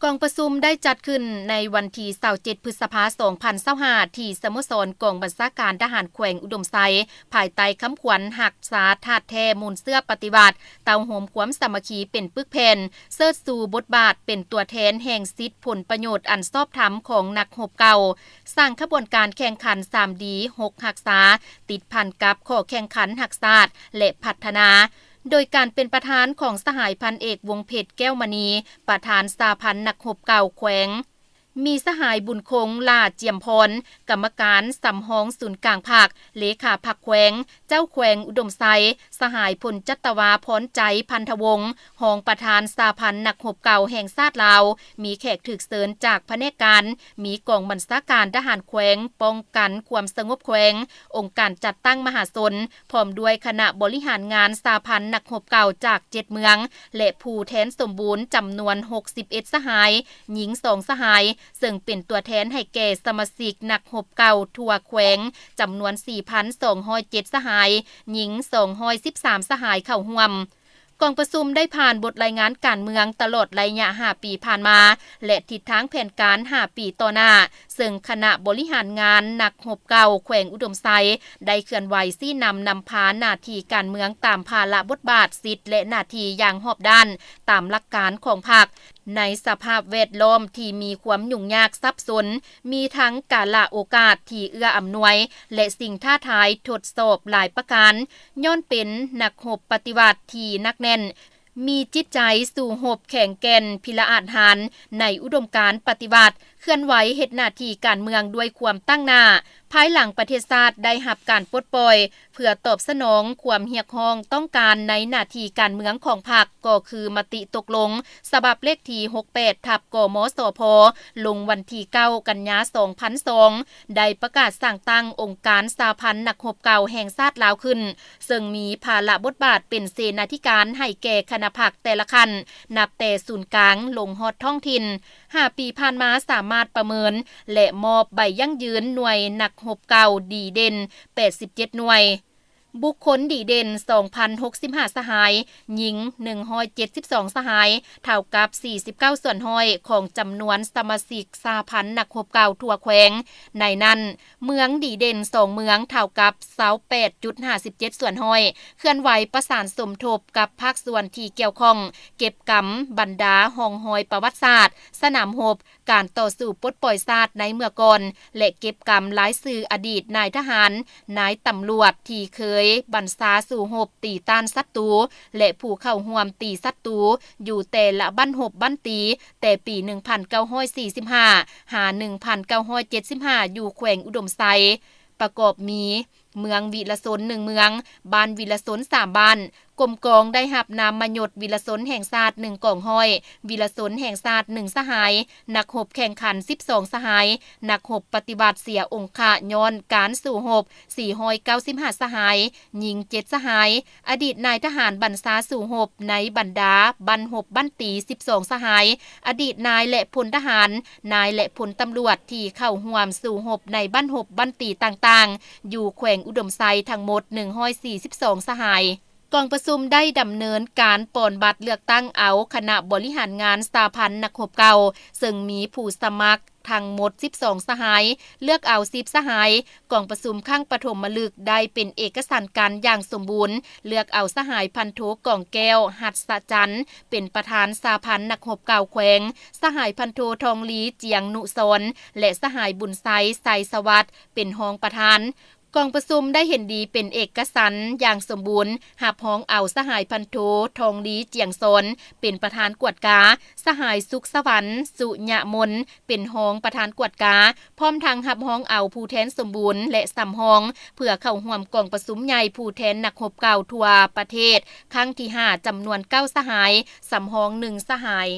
ກອງປະຊຸມໄດ້ຈັດຂຶ້ນໃນວັນທີຊາວເຈັດ ພຶດສະພາ ສອງພັນຊາວຫ້າ ທີ່ສະໂມສອນກອງບັນຊາການທະຫານແຂວງອຸດົມໄຊ, ພາຍໃຕ້ຄຳຂວັນຮັກສາທາດແທ້ມູນເຊື້ອປະຕິວັດ, ເຕົ້າໂຮມຄວາມສາມັກຄີເປັນປຶກແຜ່ນ, ເຊີດຊູບົດບາດເປັນຕົວແທນແຫ່ງສິດຜົນປະໂຫຍດອັນຊອບທຳຂອງນັກຮົບເກົ່າ, ສ້າງຂະບວນການແຂ່ງຂັນສາມດີ ຫົກຮັກສາ, ຕິດພັນກັບຂໍ້ແຂ່ງຂັນຮັກຊາດ ແລະ ພັດທະນາ. ໂດຍການເປັນປະທານຂອງສະຫາຍພັນເອກ ວົງເພັດ ແກ້ວມະນີ, ປະທານສະຫະພັນນັກຮົບເກົ່າແຂວງ, ມີສະຫາຍ ບຸນຄົງ ຫຼ້າຈຽມພອນ, ກຳມະການສຳຮອງສູນກາງພັກ, ເລຂາພັກແຂວງ, ເຈົ້າແຂວງອຸດົມໄຊ, ສະຫາຍ ພົນຈັດຕະວາ ພອນໃຈ ພັນທະວົງ, ຮອງປະທານສະຫະພັນນັກຮົບເກົ່າແຫ່ງຊາດລາວ, ມີແຂກຖືກເຊີນຈາກພະແນກການ, ມີກອງບັນຊາການທະຫານແຂວງ, ປ້ອງກັນຄວາມສະຫງົບແຂວງ, ອົງການຈັດຕັ້ງມະຫາຊົນ, ພ້ອມດ້ວຍຄະນະບໍລິຫານງານສະຫະພັນນັກຮົບເກົ່າຈາກເຈັດເມືອງ ແລະ ຜູ້ແທນສົມບູນຈຳນວນຫົກສິບເອັດສະຫາຍ, ຍິງສອງສະຫາຍ, ເຊິ່ງເປັນຕົວແທນໃຫ້ແກ່ສະມາຊິກນັກຮົບເກົ່າທົ່ວແຂວງ ຈຳນວນສີ່ພັນສອງຮ້ອຍເຈັດສະຫາຍ, ຍິງສອງຮ້ອຍສິບສາມສະຫາຍເຂົ້າຮ່ວມ. ກອງປະຊຸມໄດ້ຜ່ານບົດລາຍງານການເມືອງຕະຫຼອດໄລຍະຫ້າປີຜ່ານມາ ແລະ ທິດທາງແຜນການຫ້າປີຕໍ່ໜ້າ, ເຊິ່ງຄະນະບໍລິຫານງານນັກຮົບເກົ່າແຂວງອຸດົມໄຊ ໄດ້ເຄື່ອນໄຫວຊີ້ນຳນຳພາໜ້າທີ່ການເມືອງຕາມພາລະບົດບາດ, ສິດ ແລະ ໜ້າທີ່ຢ່າງຮອບດ້ານ ຕາມຫຼັກການຂອງພັກ. ໃນສະພາບແວດລ້ອມທີ່ມີຄວາມຫຍຸ້ງຍາກສັບສົນ, ມີທັງກາລະໂອກາດທີ່ເອື້ອອຳນວຍ ແລະ ສິ່ງທ້າທາຍທົດສອບຫຼາຍປະການ. ຍ້ອນເປັນນັກຮົບປະຕິວັດທີ່ໜັກແໜ້ນ, ມີຈິດໃຈສູ້ຮົບແຂງແກ່ນ, ພິລະອາດຫານໃນອຸດົມການປະຕິວັດ, ເຄື່ອນໄຫວເຮັດໜ້າທີ່ການເມືອງດ້ວຍຄວາມຕັ້ງໜ້າ. ພາຍຫຼັງປະເທດຊາດໄດ້ຮັບການປົດປ່ອຍ, ເພື່ອຕອບສະໜອງຄວາມຮຽກຮ້ອງຕ້ອງການໃນໜ້າທີ່ການເມືອງຂອງພັກ, ກໍຄືມະຕິຕົກລົງສະບັບເລກທີຫົກແປດ ທັບ ກມສພ ລົງວັນທີເກົ້າ ກັນຍາ ສອງພັນສອງ ໄດ້ປະກາດສ້າງຕັ້ງອົງການສະຫະພັນນັກຮົບເກົ່າແຫ່ງຊາດລາວຂຶ້ນ, ເຊິ່ງມີພາລະບົດບາດເປັນເສນາທິການໃຫ້ແກ່ຄະນະພັກແຕ່ລະຂັ້ນ, ນັບແຕ່ສູນກາງລົງຮອດທ້ອງຖິ່ນ. ຫ້າປີຜ່ານມາສາມາດປະເມີນ ແລະ ມອບໃບຢັ້ງຢືນໜ່ວຍນັກຮົບເກົ່າດີເດັ່ນ ແປດສິບເຈັດໜ່ວຍ, ບຸກຄົນດີເດັ່ນ ສອງພັນຫົກສິບຫ້າສະຫາຍ, ຍິງ ໜຶ່ງຮ້ອຍເຈັດສິບສອງສະຫາຍ, ເທົ່າກັບ ສີ່ສິບເກົ້າສ່ວນຮ້ອຍ ຂອງຈຳນວນສະມາຊິກສະຫະພັນນັກຮົບເກົ່າທົ່ວແຂວງ. ໃນນັ້ນ, ເມືອງດີເດັ່ນສອງເມືອງ ເທົ່າກັບ ຊາວແປດຈຸດຫ້າສິບເຈັດສ່ວນຮ້ອຍ ເຄື່ອນໄຫວປະສານສົມທົບກັບພາກສ່ວນທີ່ກ່ຽວຂ້ອງ, ເກັບກຳບັນດາຮ່ອງຮອຍປະຫວັດສາດ, ສະໜາມຮົບ, ການຕໍ່ສູ້ປົດປ່ອຍຊາດໃນເມື່ອກ່ອນ ແລະ ເກັບກຳລາຍຊື່ອະດີດນາຍທະຫານ, ນາຍຕຳຫຼວດທີ່ເຄີຍບັນຊາສູ້ຮົບຕີຕ້ານສັດຕູ ແລະ ຜູ້ເຂົ້າຮ່ວມຕີສັດຕູຢູ່ແຕ່ລະບັ້ນຮົບບັ້ນຕີ ແຕ່ປີໜຶ່ງພັນເກົ້າຮ້ອຍສີ່ສິບຫ້າ ຫາ ໜຶ່ງພັນເກົ້າຮ້ອຍເຈັດສິບຫ້າ ຢູ່ແຂວງອຸດົມໄຊ ປະກອບມີ ເມືອງວິລະຊົນໜຶ່ງເມືອງ, ບ້ານວິລະຊົນສາມບ້ານ, ກົມກອງໄດ້ຮັບນາມມະຍົດວິລະຊົນແຫ່ງຊາດໜຶ່ງກອງຮ້ອຍ, ວິລະຊົນແຫ່ງຊາດໜຶ່ງສະຫາຍ, ນັກຮົບແຂ່ງຂັນສິບສອງສະຫາຍ, ນັກຮົບປະຕິວັດເສຍອົງຄະຍ້ອນການສູ້ຮົບ ສີ່ຮ້ອຍເກົ້າສິບຫ້າສະຫາຍ, ຍິງເຈັດສະຫາຍ, ອະດີດນາຍທະຫານບັນຊາສູ້ຮົບໃນບັນດາບັ້ນຮົບບັ້ນຕີສິບສອງສະຫາຍ, ອະດີດນາຍ ແລະ ພົນທະຫານ, ນາຍ ແລະ ພົນຕຳຫຼວດທີ່ເຂົ້າຮ່ວມສູ້ຮົບໃນບັ້ນຮົບບັ້ນຕີຕ່າງໆ ຢູ່ແຂວງອຸດົມໄຊທັງໝົດໜຶ່ງຮ້ອຍສີ່ສິບສອງສະຫາຍ. ກອງປະຊຸມໄດ້ດຳເນີນການປ່ອນບັດເລືອກຕັ້ງເອົາຄະນະບໍລິຫານງານສະຫະພັນນັກຮົບເກົ່າ, ເຊິ່ງມີຜູ້ສະໝັກທັງໝົດສິບສອງສະຫາຍ, ເລືອກເອົາສິບສະຫາຍ. ກອງປະຊຸມຄັ້ງປະຖົມມະລຶກໄດ້ເປັນເອກະສັນກັນຢ່າງສົມບູນ, ເລືອກເອົາສະຫາຍພັນໂທ ກອງແກ້ວ ຫັດສະຈັນ ເປັນປະທານສະຫະພັນນັກຮົບເກົ່າແຂວງ, ສະຫາຍພັນໂທ ທອງລີ ຈຽງນຸສອນ ແລະ ສະຫາຍ ບຸນໄຊ ໄຊສະຫວັດ ເປັນຮອງປະທານ. ກອງປະຊຸມໄດ້ເຫັນດີເປັນເອກະສັນຢ່າງສົມບູນ, ຮັບຮອງເອົາສະຫາຍພັນໂທ ທອງລີ ຈຽງສອນ ເປັນປະທານກວດກາ, ສະຫາຍ ສຸກສະຫວັນ ສຸຍະມົນ ເປັນຮອງປະທານກວດກາ, ພ້ອມທັງຮັບຮອງເອົາຜູ້ແທນສົມບູນ ແລະ ສຳຮອງ ເພື່ອເຂົ້າຮ່ວມກອງປະຊຸມໃຫຍ່ຜູ້ແທນນັກຮົບເກົ່າທົ່ວປະເທດ ຄັ້ງທີຫ້າ ຈຳນວນເກົ້າສະຫາຍ, ສຳຮອງໜຶ່ງສະຫາຍ.